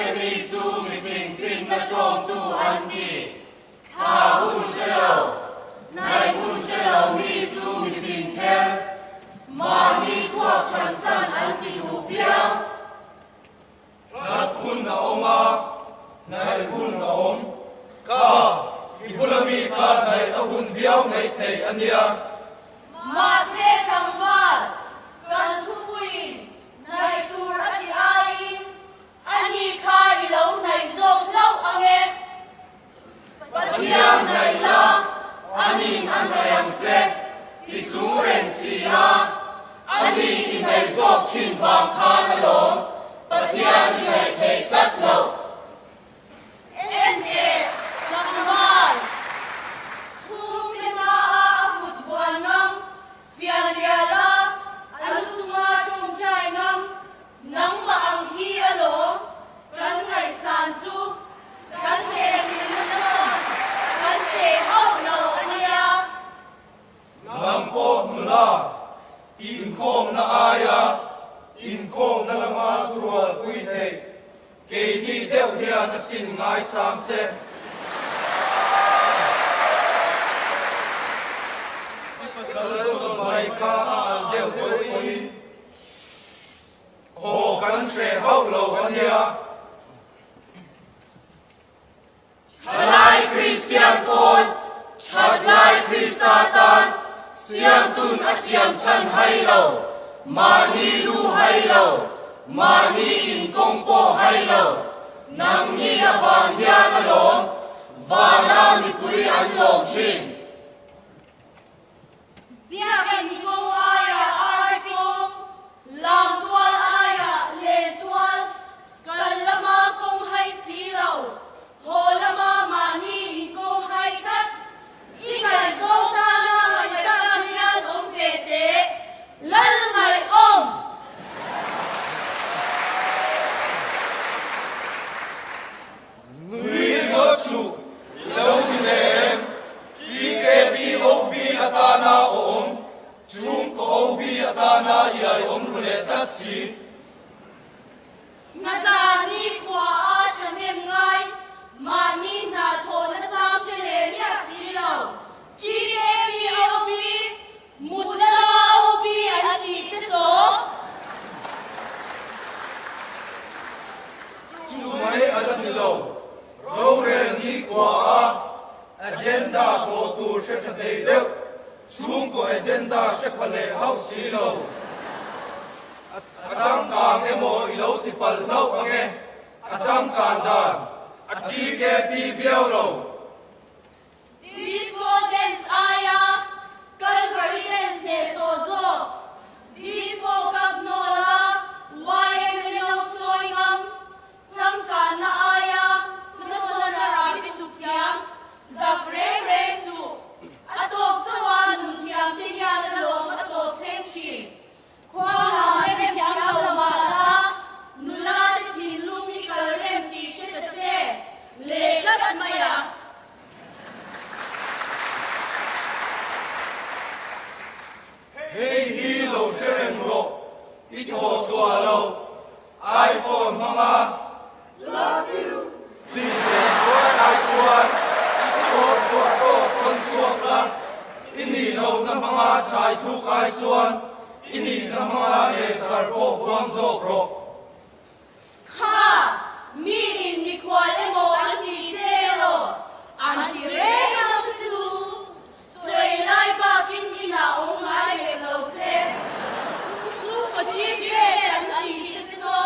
hre mi chu mi fing finna ṭawngtu an ti. Thla hun hre lo, hnaih hun hre lo mi chu mi fing phel. Mahni khuak ṭhansan an ti duh viau. Hlat hun a awm a, hnaih hun a awm. Ka, i bula mi kha hnaih a hun viau mai thei a nia. Mahse tlangval, kan thupuiin hnaih tur a ti aiin ani kha i lo hnaih zawk hlauh ang e. Pathian hnaih la, ani'n a hnaih ang che ti chung reng si a, ani i hnaih zawk thin vang khan alawm Pathian i hnaih thei tlat loh. En teh, tlangval, chhungte hmaah a kut vuan ngam, fianrial a, a lu chunga tawngtai ngam, Nangmah ang hi alawm kan ngaihsan chu kan hehsilna chuan kan hreh hauh lo a nia. Nang pawh nula, inkhawmna aia inkhawmna lama thurualpui theih keini deuh hian a sin ngaisang che. Pasal zawm mai kha a al deuh deuh pawhin Haw kan hreh hauh lo a nia. Thalai Kristian pawl, Thatlai Krista tan Siamtun a siam chhan hai lo, mahni lu hai lo, mahni inkawng pawh hai lo, nangni avang hian alawm Vana mipui an lawm thin. Biakinn kawng aiah ar kawng, lam tual aiah len tual, kal lama kawng hai si lo, haw lama mahni in kawng hai tlat. I ngaihzawng tana ngaihtlak hian awm ve teh, Lal ngaihawm! Nui ringawt suh, i lo ni ve em? TKP OB atana awm, chhungkaw OB atana iai awm ru leh tlat si. Hnatlani khua a thahnem ngai, mahni hna thawhna chang hre leh miah si lo. TKP OB, mut lama OB an tih che sawm. Chu mai a la ni lo. Rorel ni khua a agenda thawh tur hre tha thei deuh, chhungkaw agenda hre pha leh hauh si lo. A changkang emaw i lo ti palh hlauh ang e, a changkan dan a TKP viau lo. Disco dance aia Calvary dance hnehsawh zawk, Disco kap nawla YMA lo chawi ngam, changkanna aia hmasawnna rahbi tuk thiam, zak reng reng suh. A tawp chauh a nun thiam te hian a lawm a tawp thleng thin. Khua lam rem thiam lo mah la, nula te thinlung i kal rem tih hre ta che, leh tlat mai a. Hei hi lo hre reng rawh, i thaw chhuah lo, iPhone hmanga Love you tih leh buai ai chuan i thaw chhuah tawk tawn chhuak la, i nih lohna hmanga chhai thuk ai chuan i nihna hmanga lehkar pawh huam zawk rawh. Kha, mi in mikhual emaw an ti che rawh, an ti reng ang chu chu. Chawi lai bakin inah awm ngai hek lo che. Chu ka chief guest an ti che saw.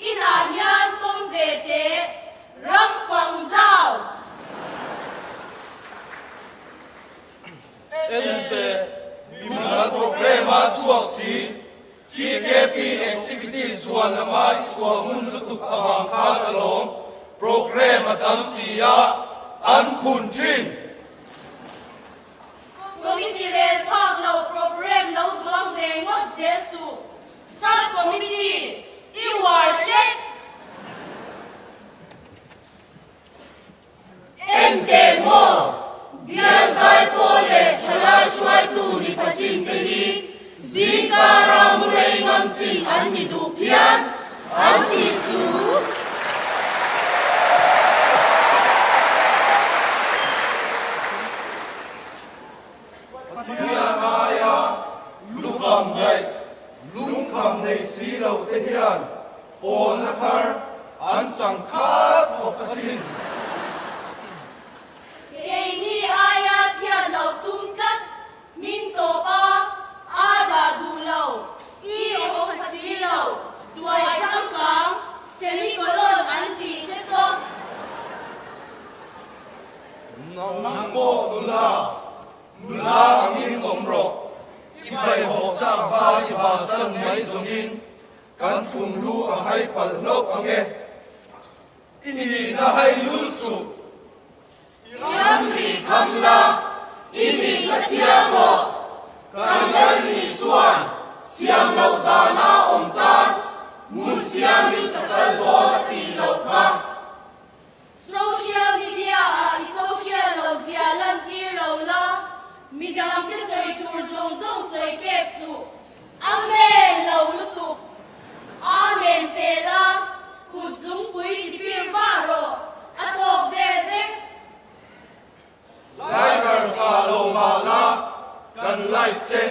Inah hian tawm ve teh, ram fang zau. Enteh, mimal programme a chhuak si, TKP activities huan lama i chhuah ngun lutuk avang khan alawm programme a tam ti a an phun thin. Committee rel phak lo programme lo duang ve ngawt zel suh. Sub Committee i uar hrek. Engteh maw? Bial zaipawl leh thalai hruaitu ni pachin te hi zingkara mu rei ngam chin an ni duh phian an tih chu. chang khat khawp asin. Keini aia chhiat loh tum tlat min tawp a, aa dah duh lo, i awm pha si lo, tuai changkang, semicolon an tih che saw. Nang pawh nula, nula angin awm rawh, i hmaihawk chak val i vansan mai zawngin kan thumlu a hai palh hlauh ang e. I nihna hai lul suh. I ramri kham la, i nihna chiang rawh. Kan Lal Isua'n siam loh dana awm tan hmun siamin ka kal dawn a tih loh kha. Social media ah i social lo zia lantir lo la, midangte sawi tur zawng zawng sawi kep suh. Amen lo lutuk. Amen pe la, kut zungpui ti pir vah rawh, a tawk vel vek. Likers tha lo mah la, kan like che.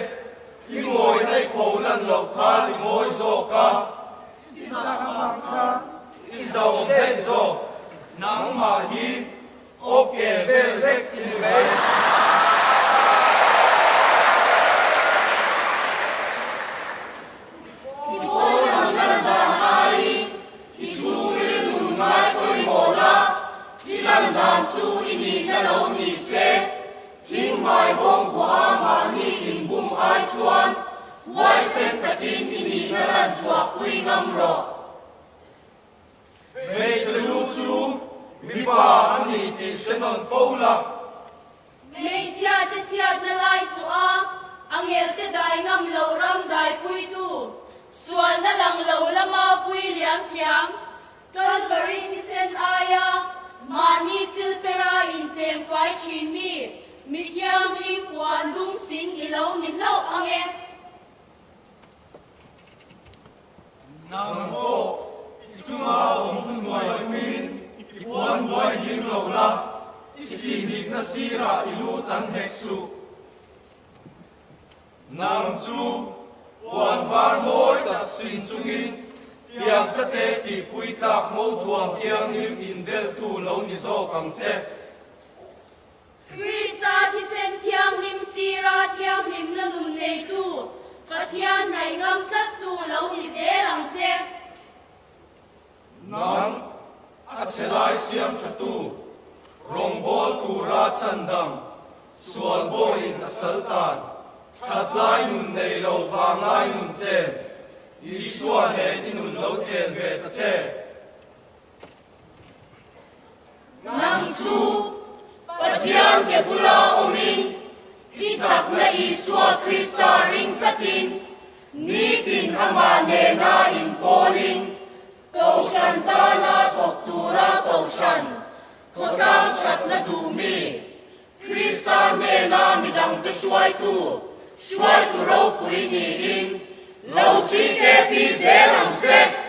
I ngawi na i pho lan loh khan i ngawi zawk a. I zak avang khan i zauhawm daih zawk. Nangmah hi Ok vel vek i ni mai. I pawn lam lan dan aiin i chhungril nun ngai pawimawh la, i lan dan chu i nihna lo ni se, thing hmai bawng vuah a mahni inbum ai chuan huaisen takin i nihna lan chhuahpui ngam rawh. Hmeichhe lu chu mipa a ni tih hre nawn fo la. Hmeichhia te chhiatna lai chu a angel te dai ngam lo ram daipuitu, sualna lang lo lama vui liam thiam, Kalvari thisen aia mahni chilpera intlem fai thin mi, mithianghlim puan dum sin i lo ni hlauh ang e. Nang pawh i chunga awm thuhnuai tumin i puan buai hlim lo la, i sihhnikna sirah i lut an hek suh. Nang chu puan var mawi tak sin chungin tiang tlate tihpui tlak mo thuam thianghlim inbeltu lo ni zawk ang che. Krista thisen thianghlim sira thianghlimna nun neitu, Pathian hnaih ngam tlattu lo ni zel ang che. Nang, a chhe lai siam thatu, rawngbâwl tura chhandam, sual bawiin a sal tan, that lai nun nei lo vanglai nun chen, Isua nen i nun lo chen ve ta che. Nang chu Pathian ke bula awmin i chakna Isua Krista ring tlatin nitin amah nena inpawlin Kohhran tana thawk tura Kohhran khawtlang thatna duh mi Krista hnena midangte hruaitu, hruaitu ropui niin lo TKP zel ang che.